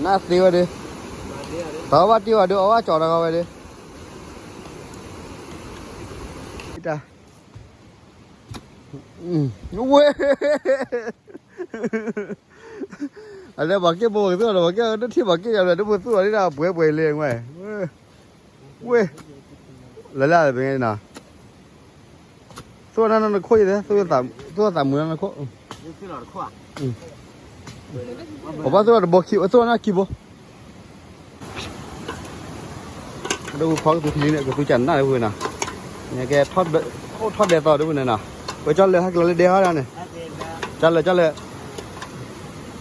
နသ့ဝဲဒၣ်, တၢ်ဘၣ်တ့ၢ်ဝဲဒၣ် အီၣ်ဘၣ်ကၠီၤတၢ်ဝဲဒၣ်, ဝဲ, အလဲၤဘၣ်က့ၢ်ဘိကသူၣ်ဒီး ဘၣ်က့ၢ်ဒိၣ်ထံၣ်ဘၣ်က့ၢ်ယၤလၢဒိၣ်ဖိသူၣ်အီၤဒၣ် ပှဲၤပှဲၤလံဝဲ, ဝဲ, လၢလၢပနီၤ သူၣ်နၢ်နခိၣ်အံၤ, သူၣ်သးမုာ်နခိၣ်, ပဘၣ်သူၣ်တဘိခံ, သူၣ်နၢ်ခံဘိ, ဒ်ဖီကသူထံန့ၣ် ကသူကနၣ်ဒ်ဝဲနီၤ, ကဲ, အိၣ်ထီၣ်ဒဲးသီဒ်ဝဲန့ၣ်နီၤ, ဝဲကၠီလၢဟဲကလီၤလၢဒဲးဟီဒၣ်န့ၣ်, ကၠီလၢ, ကၠီလၢ,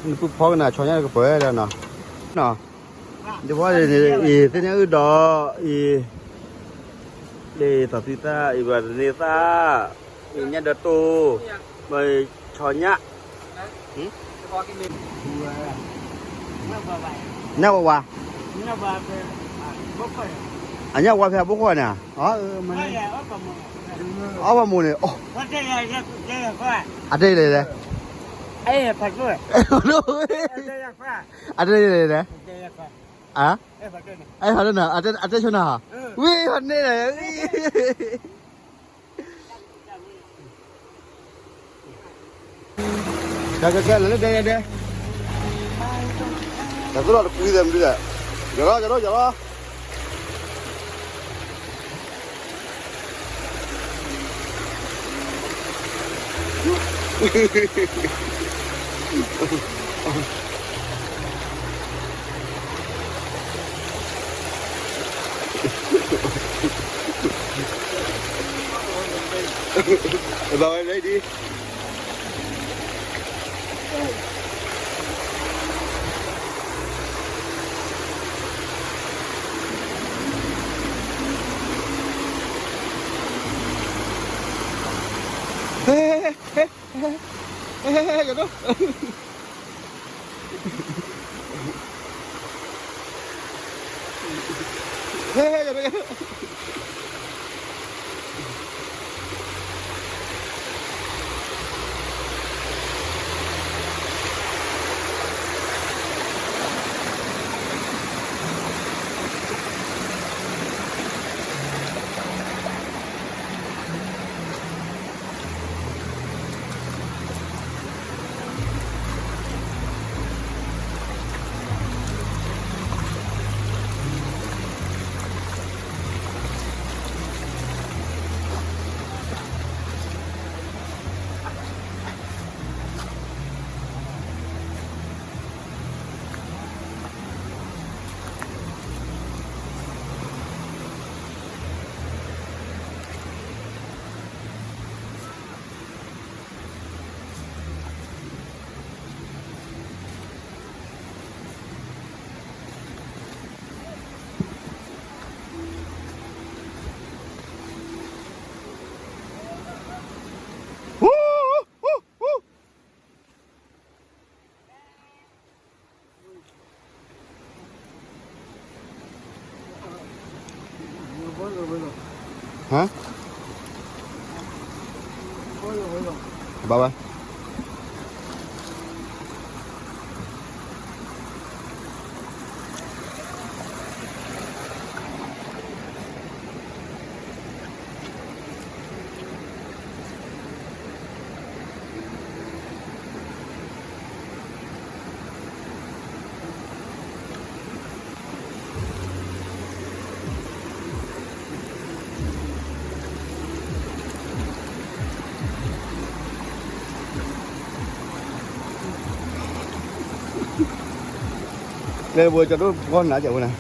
နပုၢ်ဖီကနၤဆီညါကပၢၤဒၣ်နီၤ, ဒ်ဖီန့ၣ်အံၤ သ့ၣ်ညါအုၣ်ဒီးအံၤ, ဒ်သိးသုသၣ်အံၤ ဘၣ်တန့ၢ်သၣ်, အံၤညၣ်ဒီးတိၢ်, ဘၣ်ဆီညၣ်, ညၣ်ဝါဝါ, အညၣ်ဝါဖဲအဘိၣ်ဃီန့ၣ်, အီၣ်ဘၣ်မိၢ်န့ၣ်, အတဲလဲၣ်လဲၣ်, အတဲလဲၣ်လဲၣ်, အ, အတဲဆိနၤ, အတဲဆိနၤ, ဝံၤဟီန့ၣ်, ကဲကဲကဲ လၢလၢဒဲဒဲဒဲ, တၢ်သူၣ်ထီၣ်တကွံသဲးမနုၤလဲၣ်, ယီၤလီၤ ယီၤလီၤ ယီၤလီၤ. Bye bye lady. လဲၤဘိးကၠီဒိၣ်ဖီနၤကၢ်ဝဲနၤ.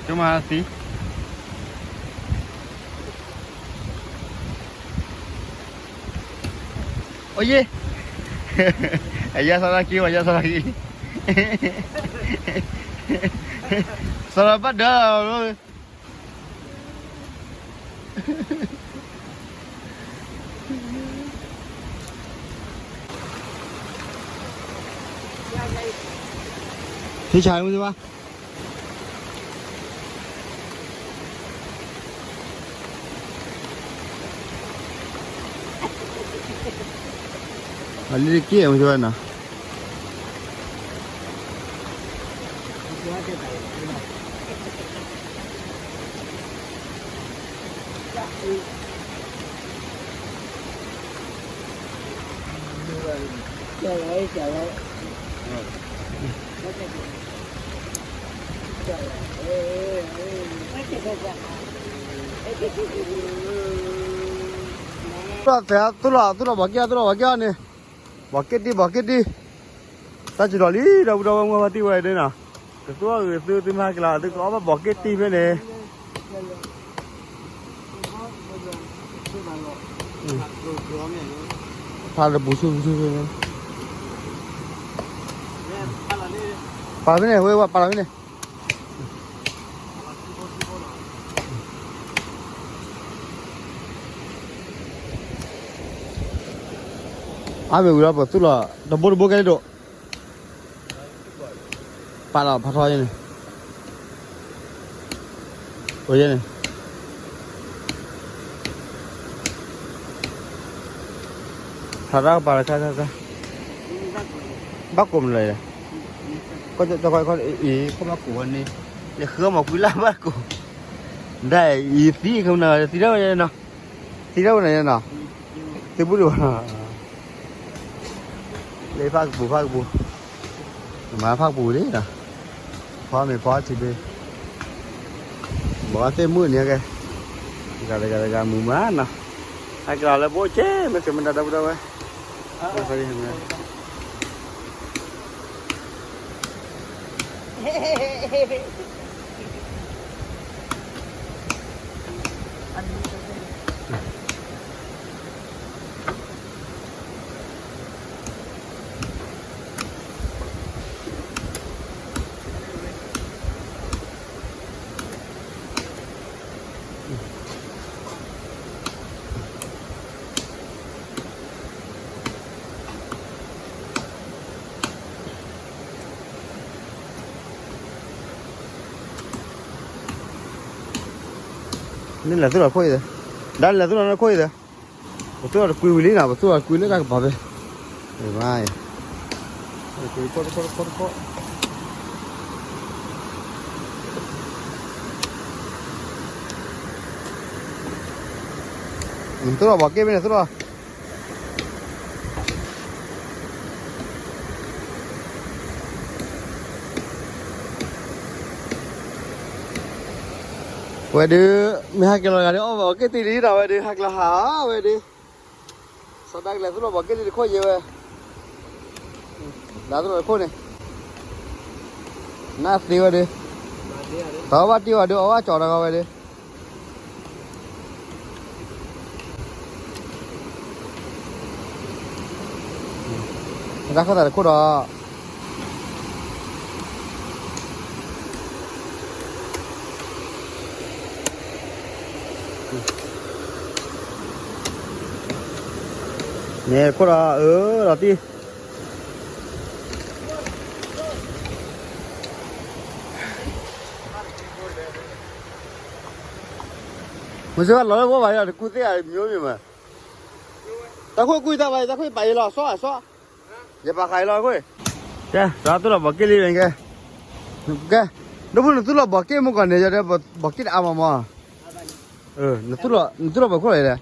ကမၤသံ အိၣ်ယ့ၣ်, အယါစီၤလၢက့ၤ ဝဲယါစီၤလၢက့ၤ, စီၤလၢဘၣ်ဒၢလီၤ. ထံဆါမုၢ်ဘၣ် အလံတက့ၢ်မုၢ်ဘၣ်နီၤ သူၣ်လီၤသဲး သူၣ်လီၤ သူၣ်လီၤဘီၣ်က့ၣ် သူၣ်လီၤဘီၣ်က့ၣ်အီၤန့ၣ် ဘီၣ်က့ၣ်တံၢ် ဘီၣ်က့ၣ်တံၢ် တၢ်စံးထီၣ်လံ ဒီပုၢ်ဒီဝဲၢ်မုၣ်ဖါတံၢ်ဝဲဒၣ်နီၤ ကသူအီၣ်ဂ့ၤသု သုမ့ၢ်ဟဲက့ၤလီၤ သုကအီၣ်ဘၣ်ဘီၣ်က့ၣ်တံၢ်ဖဲန့ၣ် ဖးလၢပူၤဆူၣ်ပူၤဆူၣ်ဖဲန့ၣ် ပာ်ဖဲန့ၣ် ဝဲဝဲပာ်လီၤဖဲန့ၣ် အါမ့ၢ်ဝံၤဒီးပသူၣ်လီၤ တဘိတဘိကဲဒိၣ် ပာ်လီၤဖးထီယဲန့ၣ် အိၣ်ယဲန့ၣ် ဖးထီကပာ်လီၤခါခါခါ ဘၣ်ကိးမနုၤလဲၣ် ကီၢ်ကီၢ်ခီ အံၤ ခီဘၣ်ကိးဝဲန့ၣ် လဲၤဃုအီၣ်မၤကွံလၢဘၣ်ကိး ဒ်အံၤသံခီမနုၤ သံထီၣ်ဝဲနီၤ သံထီၣ်ဝဲနီၤနီၤ သံဘူၣ်ဒံးဘၣ်နီၤ လၢဖးကပူၤဖးကပူၤ မၤဖးကပူၤလံနီၤ ဖီမ့ၤဖီထံဘ့ ဘီသ့ၣ်မုၣ်န့ၣ်ကဲ တဂၤတဂၤတဂၤမုာ်မးနီၤ ဟဲက့ၤလီၤလၢဘိကဲ မ့ၢ်ကမ့ၢ်တၢ်ဒီပုၢ်ဒီဝဲၢ် နလဲၤသူၣ်လီၤခိၣ်အံၤဒီး ဒါလဲၤသူၣ်လီၤနခိၣ်အံၤဒီး ပသူၣ်လီၤတကွံဝံၤလံနီၤ ပသူၣ်လီၤတကွံလၢတၢ်ကပၤဖဲ ဘါ တခိၣ်တခိၣ်တခိၣ်တခိၣ် သူၣ်လီၤဘီၣ်က့ၣ်ဖဲန့ၣ် သူၣ်လီၤ ဝဲဒုး မ့ၢ်ဟဲက့ၤလီၤဂၤဒုး အီၣ်ဘီၣ်က့ၣ်တံၢ်လံနီၤ ဝဲဒုး ဟဲက့ၤလီၤဟးဝဲဒုး စီၤဒၣ်ကလဲၤသူၣ်လီၤဘီၣ်က့ၣ်တံၢ်တခိၣ်ယဲဝဲ လၢသူၣ်လီၤတခိၣ်န့ၣ် နၢ်သ့ဝဲဒုး တအီၣ်ဘၣ်တံၢ်ဝဲဒုး အီၣ်ဘၣ်ကၠီၤတဂၤဝဲဒုး တၢ်ခီၣ်သးတခိၣ်ဒီး န့ၣ်ခိၣ်ဒီး အၢ လီၤတံၢ် မ့ၢ်စ့ၢ်ကီးလီၤလၢဘိဘၣ်ဒီး တကူၣ်သ့ၣ်အမျိုးမျိုးမး တၢ်ခိၣ်ကူၣ်တၢ်ဘၣ် တၢ်ခိၣ်ပာ်အံၤလီၤ စီအစီ ယပာ်ဃာ်အံၤလီၤခိၣ် ကဲ ဒီးသူၣ်လီၤဘီၣ်က့ၣ်လံန့ၣ်ကဲ ကဲ ဒီပုၢ်နသူၣ်လီၤဘီၣ်က့ၣ်မုၢ်ကီၢ်န့ၣ် ယဒီးဘီၣ်က့ၣ်တအါမးမး နသူၣ်လီၤဘီၣ်ခိၣ်လီၤလဲၣ်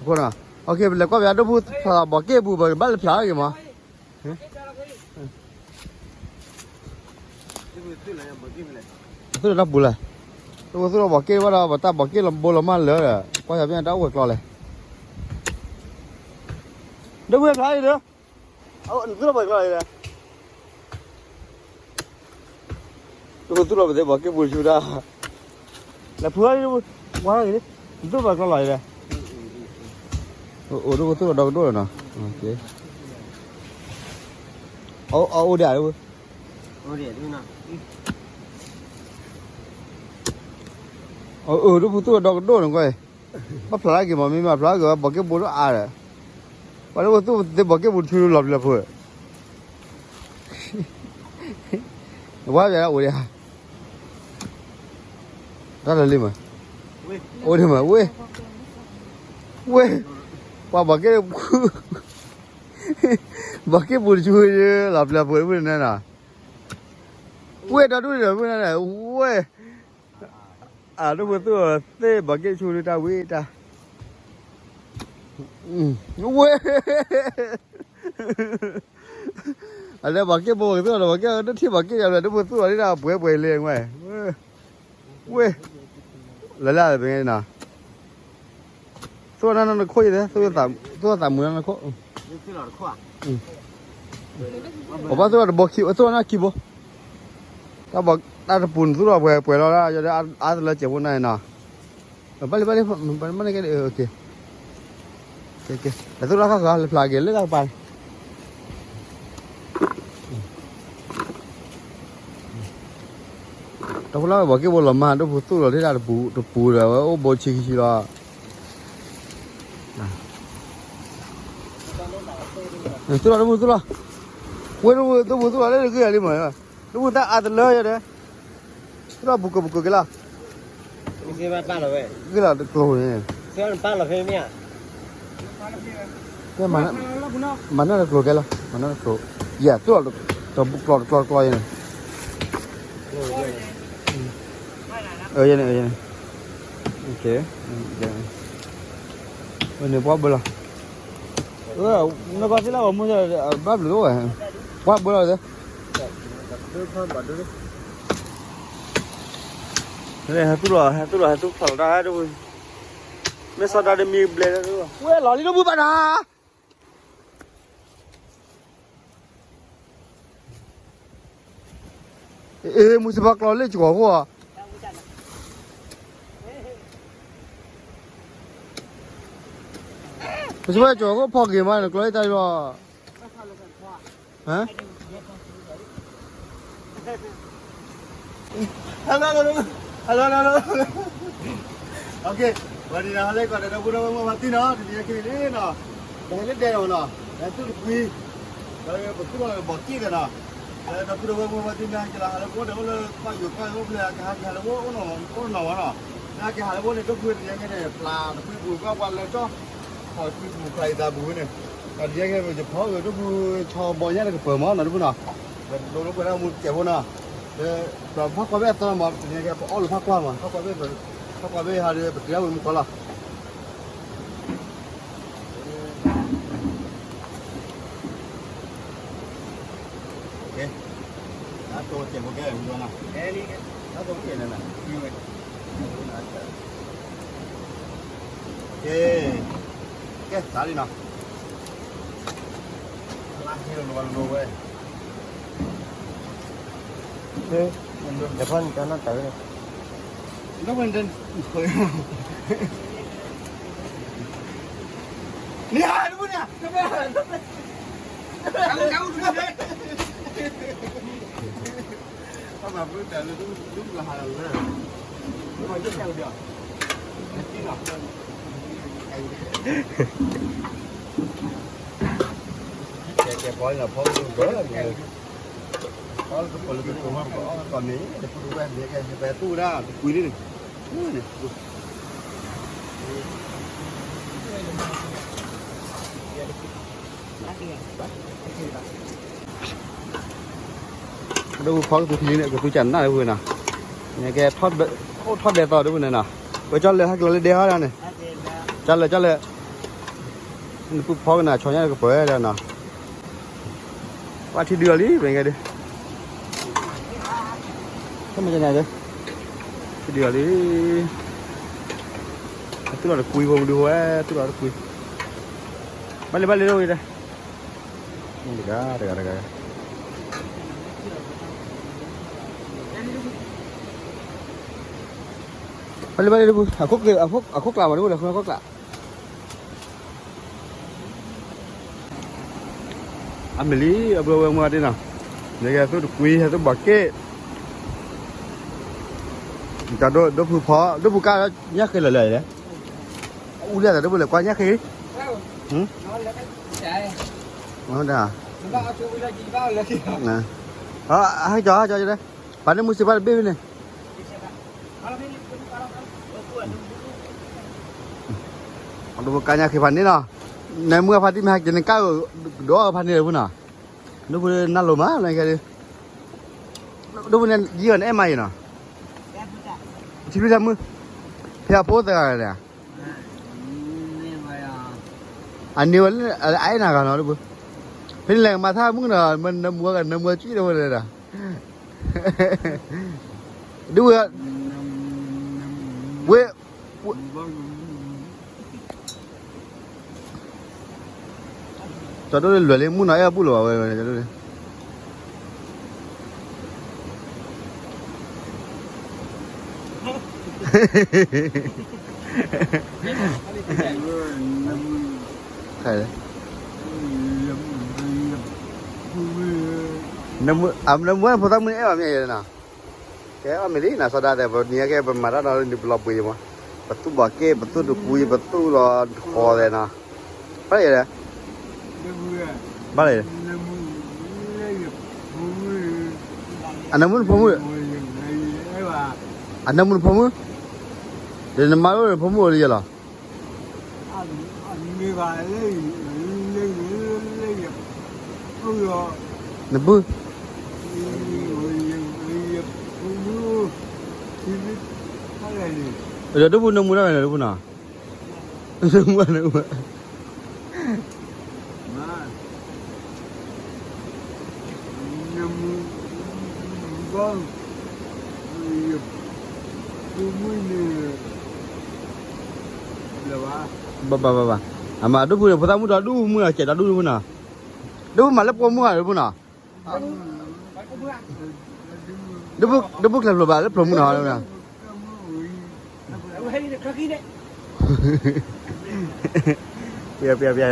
ခိၣ်နီၤ အခဲ ပလဲၤကွၢ်ပယါဒီပုၢ်ဖးဘီၣ်က့ၣ်ပူၤ ပဘၣ်လဲၤဖျါက့ၤမး သူၣ်လီၤတၢ်ပူၤလဲၣ် သူၣ်လီၤဘီၣ်က့ၣ်ဘၣ်ဒီး ပတၢ်ဘီၣ်က့ၣ်လီၤဘိလီၤမးလၢာ်ဒီး ကွၢ်ယၤပယါတၢ်အိၣ်ဝဲကျီလဲၣ် ဒီပုၢ်ဖျါအံၤဒီး သူၣ်လီၤဘီၣ်ကျီလဲၣ် ဒိၣ်သူၣ်လီၤပသ့ဘီၣ်က့ၣ်ပူၤဆူဒၣ် လဲၤဖုအီၤ ဝါဂ့ၤ သူၣ်လီၤဘီၣ်ကျီလီၤအံၤဒီး အိၣ်ဒိၣ်သူၣ်လီၤဒီကဒိၣ်လီၤနီၤ အအိၣ်ဒၣ် အၢ ဒိၣ်ဖိသူၣ်ဒီးကဒိၣ်န့ၣ်ကွၢ်, ဘၣ်ဖျါက့ၤမး မ့ၢ်မၤဖျါက့ၤဝဲ ဘီးက့ၢ်ဘိတအိၣ်အါဒီး, ပှၤဒိၣ်ဖိသူၣ်သ့ဘီးက့ၢ်ဘိတဆူလီၤပျံၤလီၤဖုး, ဝါပၠးအိၣ်ဒံးဧါ, တၢ်လၢလံမး, အိၣ်ဒံးမး ဝ့ၢ်, ဝ့ၢ်, ပှၤဘီးက့ၢ် ဘီးက့ၢ်ဘိတဆူလီၤပျံၤလီၤဖုးန့ၣ်နီၤ, ဝ့ၢ်ဒီဒူၣ်ဒီးဖုးန့ၣ်, ဝ့ၢ် အဒိၣ်ဖိသူၣ်အီၤသ့ၣ်ဘီးက့ၢ်ဆူဒုးတၢ်ဝံၤတၢ်, ဝ့ၢ်, အလဲၤဘီးက့ၢ်ဘိက့ၤသူၣ်အီၤဒီးဘီးက့ၢ်တထံၣ်ဘီးက့ၢ်ယၤဘျဲၣ် ဒိၣ်ဖိသူၣ်အီၤဒ်တၢ်ပှဲၤပှဲၤလံဝဲ, ဝ့ၢ်, လၢလၢပ့ၤနီၤ သူၣ်နၢ်နီၢ်နခိၣ်အံၤသ့, သူၣ်သးမုာ်နီၢ်နခိၣ်, ပဘၣ်သူၣ်လီၤတဘိခံ, သူၣ်လီၤနီၢ်ခံဘိ, တၢ်ဘီ, တၢ်တပူၤန့ၣ်သူၣ်လီၤပှဲၤပှဲၤလီၤဒၣ်, ယဒီးအါတလၢကဲးဖိနၢ်နီၤ, ဘၣ်လံဘၣ်လံ, မ့ၢ်ကဲ, လဲၤသူၣ်လီၤခါဃီ လဲၤဖျါက့ၤလၢတၢ်ကပၤ တၢ်ဖိလၢဘီးက့ၢ်ဘိလီၤမၢ် ဒိၣ်ဖိသူၣ်လီၤဒ်တၢ်တပူၤတပူၤဒီး ဝဲအိၣ်ဘိဆံခံဆံလီၤ, သူၣ်လီၤဒိၣ်ဖိသူၣ်လီၤ, ဝဲဒိၣ်ဖိသူၣ်လီၤလၢတဂ့ၢ်လံမး, ဒိၣ်ဖိသၣ်အါတလၢယဒီး, သူၣ်လီၤပူၤကပူၤကက့ၤလီၤ ဂ့ၤလီၤတကျိၤန့ၣ်, မၤနၢၤတကျိၤကဲလီၤ, မၤနၢၤတကျိၤ, ယဲၢ် သူၣ်လီၤတကျိၤတကျိၤယဲၢ်န့ၣ်, ယဲၢ်န့ၣ်, ယဲၢ်န့ၣ်, ဝဲန့ၣ်ပှၢ်ဘၢလီၤ, နကီၢ်စ့လၢအမူ ဘၣ်ဘျုးအိၣ်ဝဲ, ပှၢ်ဘၢလီၤသ့ ဟဲသူၣ်လီၤ ဟဲသူၣ်လီၤ ဟဲသူၣ်ဖျါလီၤတၢ်ဒိၣ်, မ့ၢ်စီၤတၢ်တမံၤဘျဲၣ်, ဝဲလီၤလံဒိၣ်မုၢ်ဘၣ်တၢ်, အ့ မုၢ်စ့ၢ်ကီးကျီလၢကၠီၤခိၣ်ဧါ, မုၢ်စ့ၢ်ကီးကၠီၤခိၣ်ဖီၣ်က့ၤမးန့ၣ် ကျီလၢတၢ်လီၤ ဟါ hello hello hello hello hello, okay, ဝဲဒၣ်ဟဲလၢကီၢ်ဒီး ဒီပုၢ်ဒီဝဲၢ်မုၣ်ဖါတံၢ်နီၤ, တနံၤအံၤခဲအံၤန့ၣ်နီၤ, ပဟဲလၢဒဲးနီၤ, ဟဲသူၣ်တကွံ, ဒီးပသူၣ်လီၤဘီးက့ၢ်ဒီးနီၤ, ဒီပုၢ်ဒီဝဲၢ်မုၣ်ဖါတံၢ်မ့ၢ်ဟဲက့ၤလီၤ ဟးလၢကအိၣ်ဒီးအိၣ်လၢကီၢ်ယိၤကီၢ်အိၣ်ဖျဲၣ် ကဟဲက့ၤဟးလၢအိၣ်အိၣ်နီၤဝဲနီၤ, မ့ၢ်ဟဲက့ၤဟးလၢအိၣ်န့ၣ် ဒိၣ်ဖုတနံၤအံၤန့ၣ် ဖျါတကွံပူၤကွၢ်ပှၤလၢကၠီ ခီၣ်ကွံပူၤဖျါအံၤသးပူၤန့ၣ်, ဒီးဒ်အံၤခဲအံၤ ယဖီက့ၤဒိၣ်ဖုဆီဘီညါလၢကပၢၤမးနီၤ ဒိၣ်ဖုနီၤ, ဒိၣ်ဖုဒိၣ်ဖုဒၣ်မူတစဲးဖိနီၤ, ဒီးဖီၣ်ကွၢ်ဘၣ်သီမး တနံၤအံၤခဲအံၤ ပအီၣ်လၢဖီၣ်ကွၢ်မး ဖီၣ်ကွၢ်ဘၣ်, ဖီၣ်ကွၢ်ဘၣ်ဟးဒီး ပတုၤဒၣ်ဝဲမူကီၢ်လီၤ. ကဲ, ကဲ, စးလံနီၤ, လါဟ့လိာ်ဝဲလိာ်ဝဲ, ဟ့, တဖၣ်န့ၣ်တၢ်နီၢ်တၢ်ဝဲန့ၣ်, နၢ်ပၢၢ်န့ၣ်, န့ၣ်, ကဲကဲ ဖီလီၤဖီလီၤ, ဖီလီၤတပၢၢ်လၢတပၢၢ်မး ပကအီၣ်ကီၢ်မ့ၢ် တပူၤတဝဲၢ် မ့ၢ်ကဲ ပသူၣ်ဝဲဒၣ်တကွံလံန့ၣ်, န့ၣ် ဒိၣ်ဖီကသူထံလံန့ၣ် ကသူကနၣ်ဒၣ်ဝဲနီၤ, န့ၣ်ကဲ အိၣ်ထီၣ်ဒဲးသီဒၣ်ဝဲန့ၣ်နီၤ, ဝဲကၠီလၢဟဲက့ၤလီၤလၢဒဲဟီဒၣ်န့ၣ်, ကၠီလၢ ကၠီလၢ, နပုၢ်ဖီကနၣ်ဆီညါကပၢၤဒၣ်နီၤ, ပှၤထံဒုးအီၤလံ မ့ၢ်ကဲဒုး, ထံဒုးအီၤလံ, သူၣ်လီၤတကွံဖိမဒုးဝဲ, သူၣ်လီၤတကွံ, ဘၣ်လံ ဘၣ်လံ ဒိၣ်ဝဲဒၣ် တဂၤ တဂၤ တဂၤ, ဘၣ်လံ ဘၣ်လံ အခိၣ်ကျးမး ဒိၣ်ဝဲလၢခိၣ်ကျး, အမ့ၢ်လံ အဘၢဝဲမွဲဒ်နီၤ, န့ၣ်ကဲသူၣ်တကွံ ဟဲသူၣ်ဘီးက့ၢ် တၢ်ဒိၣ်ဖုဖီ ဒိၣ်ဖုကါညၣ်ဃ့လၢာ်လၢာ်လဲၣ်, အူလၢာ်သးဒိၣ်ဖုလဲၣ် ကွၢ်ညၣ်ဃ့, ဒၣ်, ဟဲကၠီ ဟဲကၠီ ပာ်န့ၢ်မုၢ်စံးဘၣ်တဘ့ၣ်ဖဲန့ၣ်, ဒိၣ်ဖုကါညၣ်ဃ့ဖးန့ၣ်နီၤ, နမုၢ်အဖါတံၢ်မ့ၢ်ဟဲက့ၤနကါ ဒိၣ်အဖါန့ၣ်လၢဖုနီၤ, ဒိၣ်ဖုနၢ်လိၤမးလၢခဲဒၣ်, ဒိၣ်ဖုန့ၣ် ယံာ်အီၤန့ၣ်အဲၣ်မးအံၤနီၤ, ထံဖုထါမုၣ်, ဖဲအဖိသၢဂၤန့ၣ်, အန့ၢ်ဝဲလၢအအဲၣ်နၤဂၤနီၤ ဒိၣ်ဖု, ဖဲန့ၣ်လဲၤကမၤထါမုၣ်နီၤ မ့ၢ်နမူအဂၤ နမူအကံၣ်တဝဲန့ၣ်ဒီး, ဒိၣ်ဖု, ဝဲ, ကၠီဒိၣ်လွဲၢ်လံ မုၢ်နီၤအဲၣ်အဘူၣ်လီၤဘၣ်ဝဲ, ကၠီဒိၣ်လံ နမူဖိသၣ်မုၣ်န့ၣ်အဲၣ်ဘၣ်မ့ၢ်နီၤ, ကဲအီၣ်မ့ၢ်လံနီၤ စီၤဒၤသဲး ပနံၤကဲပမၤတၢ်ဒီးနံၤပလီၤဘှံးမး, ပသူၣ်ဘီးက့ၢ် ပသူၣ်တကွံ ပသူၣ်လီၤတဃီၤသဲးနီၤ, ဘၣ်လဲၣ်, ဘၣ်လဲၣ်, အနၢမူနဖိမုၣ်, အနၢမူနဖိမုၣ်, ဒီးနမါအိၣ်နဖိမုၣ်အိၣ်လံယဲလီၤ နပုၢ်, ဒီးဒိၣ်ဖုနၢမူတၢ်ဝဲန့ၣ် ဒိၣ်ဖုနီၤ, နၢမူ, ဘၣ်ဘၣ်ဘၣ်ဘၣ်, အမၤဒိၣ်ဖုန့ၣ် ဖိသၣ်မုၣ်ဒီဒူၣ်မုၣ်နီၤ စဲးဒီဒူၣ်ဒိၣ်ဖုနီၤ, ဒိၣ်ဖုမၤလၢပိာ်မုၣ်ဂၤဒိၣ်ဖုနီၤ ဒိၣ်ဖုကျဲဖျိဘၣ်လၢဖျိမုၣ်နီၤ, ပျဲပျဲပျဲ,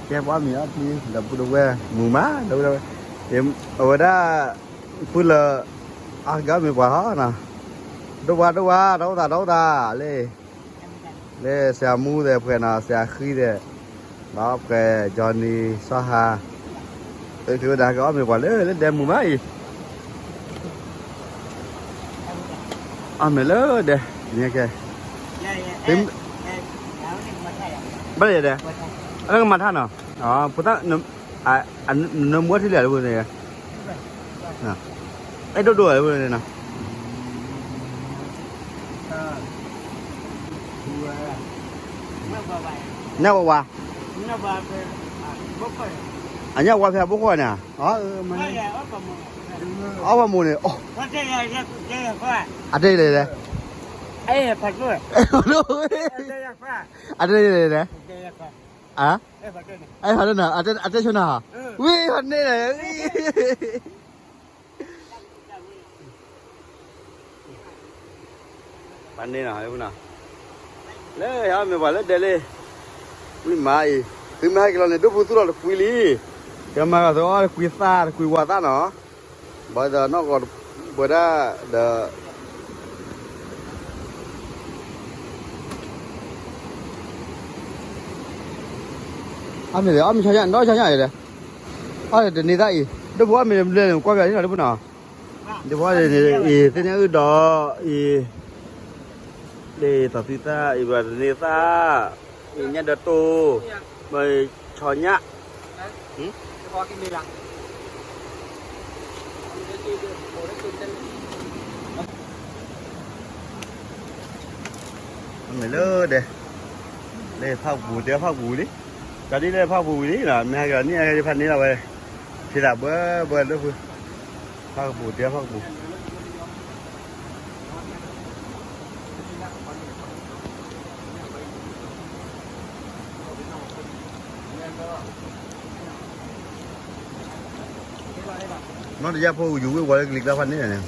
ကဲပှၤမံၤအီၣ်ဖံဒီပုၢ်ဒီဝဲၢ်မုာ်မး ဒီပုၢ်ဒီဝဲၢ်, အဝဲဒၣ်, ဖုလၢ, အါဂၤမ့ၢ်ပှၤဟီနီၤ, ဒိၣ်ဝါဒိၣ်ဝါ ဒီအိၣ်သးဒီအိၣ်သးလၢ လၢဆရာမူသဲးဖှဲးနီၤ ဆရာဃံသဲး, ဒီးဖှဲး Johnny စီၤဟါ, အဝဲဒၣ်ကအီၣ်မ့ၤပှၤလၢလၢဒဲမုာ်မးအံၤ, အီၣ်မ့ၤလၢဒဲ, န့ၣ်ကဲ, ဘၣ်လဲၣ်ဒဲ, အကမၤထါနီၤ, ဖိသၣ်, နမူထံလံဧါလၢပူၤန့ၣ် အဲၣ်ဒိၣ်ဒိၣ်ဧါလၢပူၤန့ၣ်နီၤ, ညၣ်ဝါဝါ, အညၣ်ဝါဖဲအဘိခိၣ်န့ၣ်, အီၣ်ပှၤမိၢ်န့ၣ်, အတဲလဲၣ်လဲၣ်, အတဲလဲၣ်လဲၣ်, အဲၣ်ဖးဒိၣ်န့ၣ်, အတဲဆိနၤ, ဝံၤဖးန့ၣ်လဲၣ် ပှၤန့ၣ်နီၤ, လၢဟဲအီၣ်မ့ၤပှၤလၢဒဲလံ, ဝံၤမးအံၤ, သုမ့ၢ်ဟဲက့ၤလီၤန့ၣ် ဒိၣ်ဖုသူၣ်လီၤတကွံလံ, ကမၤဂၤသီအီၣ်တကွံသၣ်တကွံဝါသၣ်နီၤ, ဘၣ်ဒီးနီၢ်ကီၢ်, ဝဲဒၣ်, ဒီး အီၣ်မ့ၤဒီး အီၣ်မ့ၤဆီညၣ် ဒီးဆီညၣ်အံၤဒီး, အီၣ်တန့ၢ်သၣ်အံၤ ဒိၣ်ဖုအီၣ်မ့ၤလၢကွၢ်ပၠးန့ၣ်လီၤ ဒိၣ်ဖုနီၤ, ဒိၣ်ဖုအီၣ်န့ၣ်အံၤ သ့ၣ်ညါအုၣ်ဒီးအံၤ, လၢသီသုသၣ်အံၤ ဘၣ်တန့ၢ်သၣ်, အံၤညၣ်ဒီးတိၢ်, မ့ၢ်ဆီညၣ် မ့ၢ်လၢဒဲ, လၢဖၣ်ကပူၤ တဲဖၣ်ကပူၤလံ, တၢ်ဒ်လၢဖၣ်ကပူၤဝံၤလံနီၤ မ့ၢ်ဟဲက့ၤန့ၣ် ဟဲက့ၤဖးန့ၢ်လီၤဝဲ, ထံၣ်သးဘၣ်ဘၣ်လၢဖု, ဖၣ်ကပူၤ တဲဖၣ်ကပူၤ နီၢ်တယၢ်ဖိယူၤဝ့ၢ်ဝီလၢကလံၤကျါဖးန့ၣ်န့ၣ်,